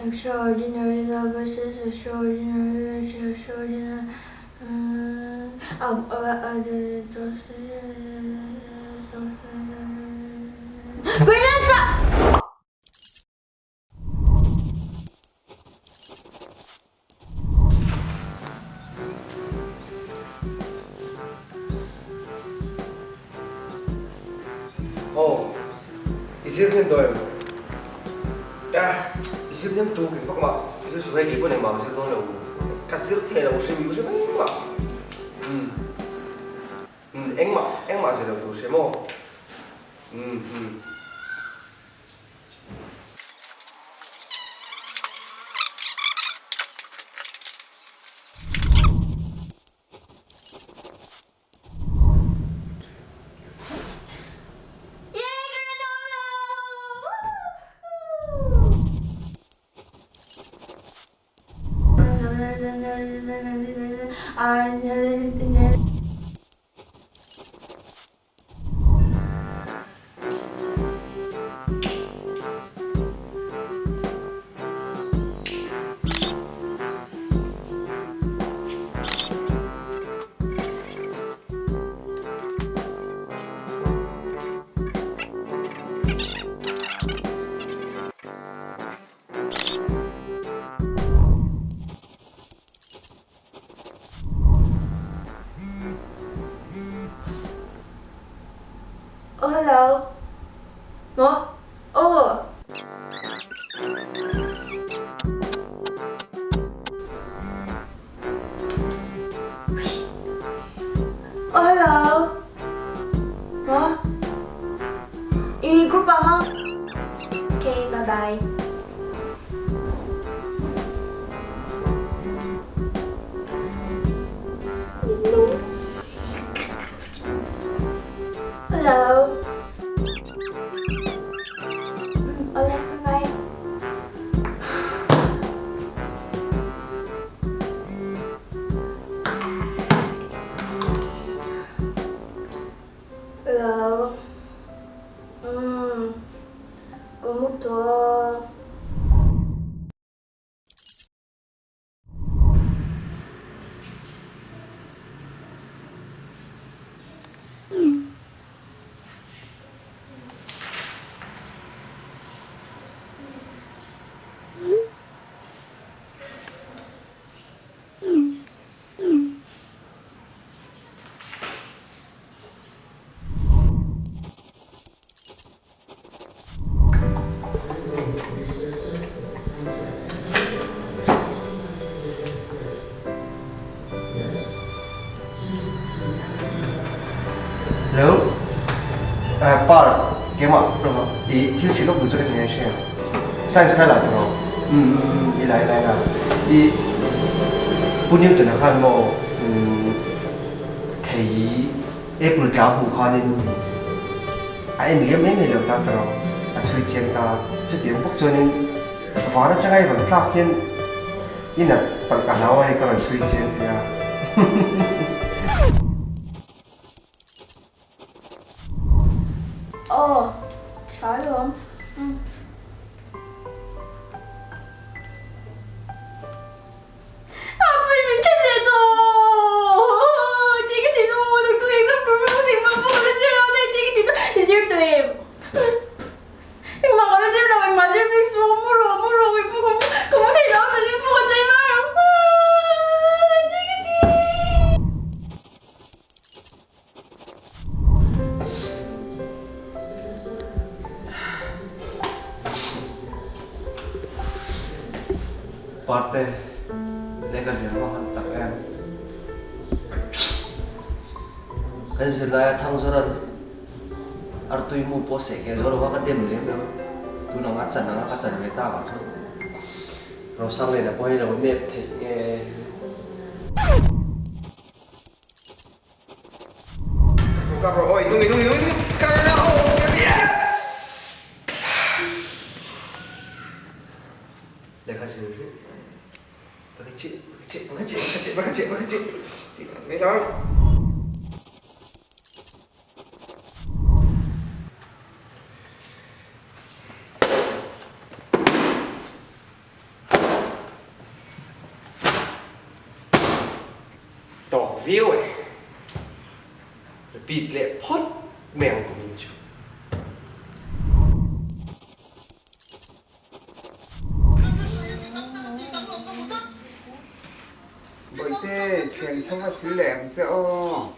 Extraordinary Love versus Extraordinary Extraordinary Princess! Aw, i zir hnem dawn em? Ah, i zir hnem tur kei vak mah, i zir suh hei kei pawn engmah ka zir dawn lo, ka zir thei lo hrim hrim engmah. Umm, umm, engmah, engmah zir lo tur hre maw? Umm, umm. Oh hello. Maw? Oh. Oh hello. Maw? I group ah hang. Okay, bye bye. Hello. Ole, bye bye. Hello. Ka mu tawh. Hello, par keimah i thil hrilh lawk duh chu ka ti ngai hria. Science khai la tawh um i lai lai la i Pu Newton-a khan maw thei Apple tla hmuh khanin a en liam mai mai lo ta tawh a chhui chiang ta. Chutiang bawk chuanin van atanga i rawn tlak hian i nat palh ka hlau a hei ka rawn chhui chiang che a. Aw, tha alawm. Umm. A pui min then leh tawh ti ka ti tawh tuk tuk exam tur pawh ka thei mah pawh ka la zir lo daih ti ka ti tawh i zir tawh em engmah ka la zir lo engmah zir bik chu ka mu rawh mu rawh kei pawh ka mu ka mu thei lo a zan in pawh ka tlei mai ang ti ka ti. Parte, lehkha zir va han tak em? Kan zirlaia Thangzawran artui mu pawh seh keh zo lova ka dem lem lo. Tun anga chan anga ka chan ve tak ah chuan Rosangliana pawh hi lo nep theih nge? Lehkha zir hi viau e. Repeat leh phawt mai ang kumin chu. Bawihte, thian chho a sil leh ang che aw.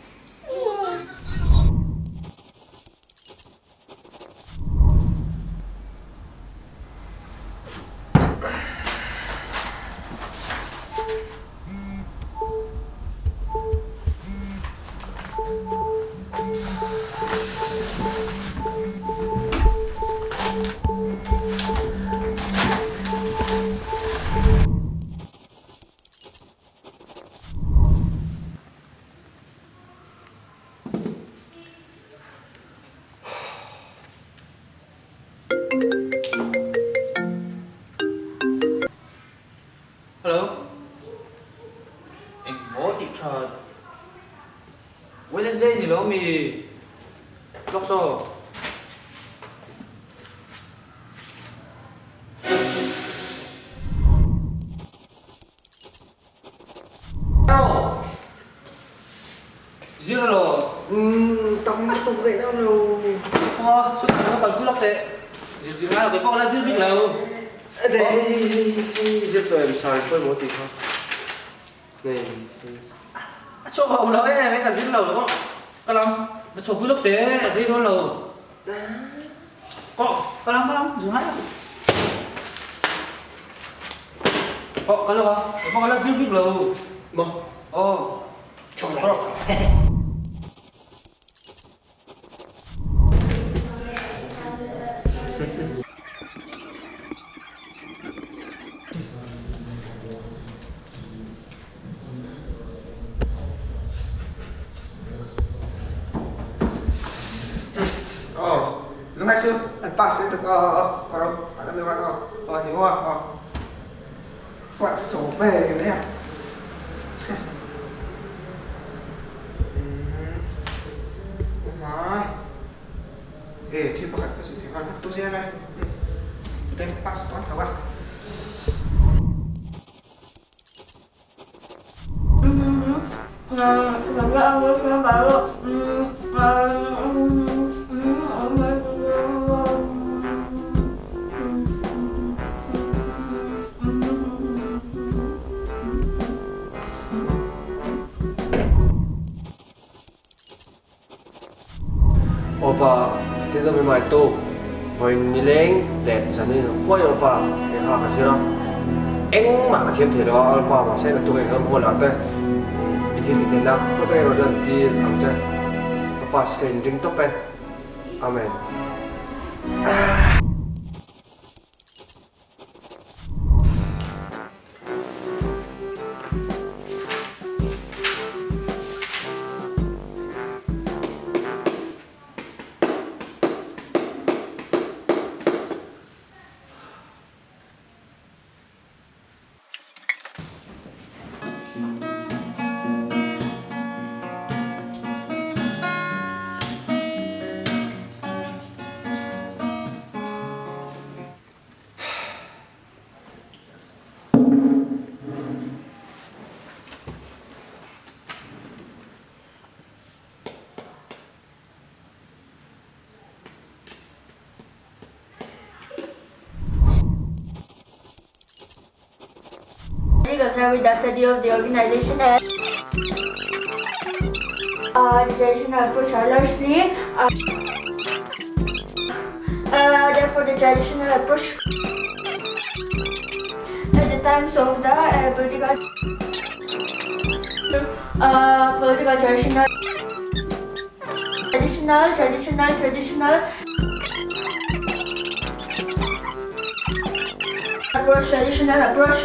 Hello. Eng maw tih tha. Wednesday ni lo mi. Lawk saw. Zir lo. Umm tam lutuk leh deuh lo. Aw chutah ka kalpui lawk teh. Zir zir ngai lo kei pawh ka la zir bik lo. Hei hei hei zir tawh em sai pawimawh tih kha. Nei. A chhuak lo lo em em ka zir lo lo ka lam ka chhuak pui lawk teh rei dawn lo. Kawh ka lam ka lam zir ngai lo. Kawh ka lo a kei pawh ka la zir bik lo. Maw. Aw. Aw lungai su an pass tuk aw aw aw ro a dam deuh a aw aw ni aw aw What so ve mai a. E thil pakhat ka sawi thei nghal tu zel e. Bank pass dawn tho a. Awpa ti deuh mai tu vawiin nileng leh zanin zan khuai awpa lehkha ka zir a, engmah ka thiam thei lo a awpa mahse ka tuk exam hall ah te i thil ti theihna phawt a erawh lan tir ang che ka pass ka inring tawp e Amen. Concerned with the study of the organization and uh, traditional approach are largely uh, uh, therefore the traditional approach at the times of the uh, political uh, political traditional traditional traditional traditional approach traditional approach.